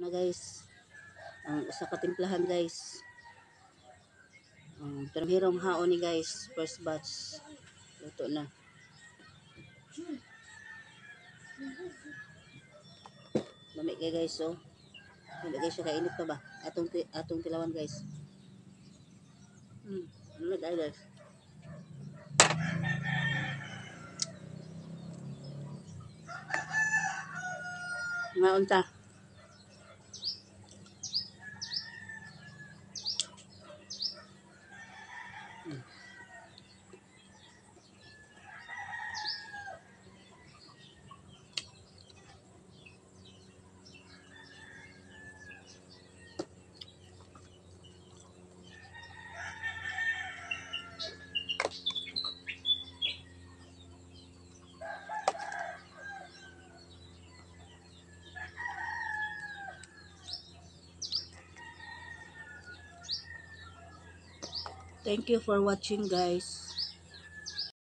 Na guys. Ang usa ka timplahan, guys. Pero hirong haon ni, guys, first batch. Luto na. Lami kay, guys, oh. Hindi guys siya kainit pa ba? Atong tilawan, guys. Ano guys? Nga unta. Thank you for watching, guys.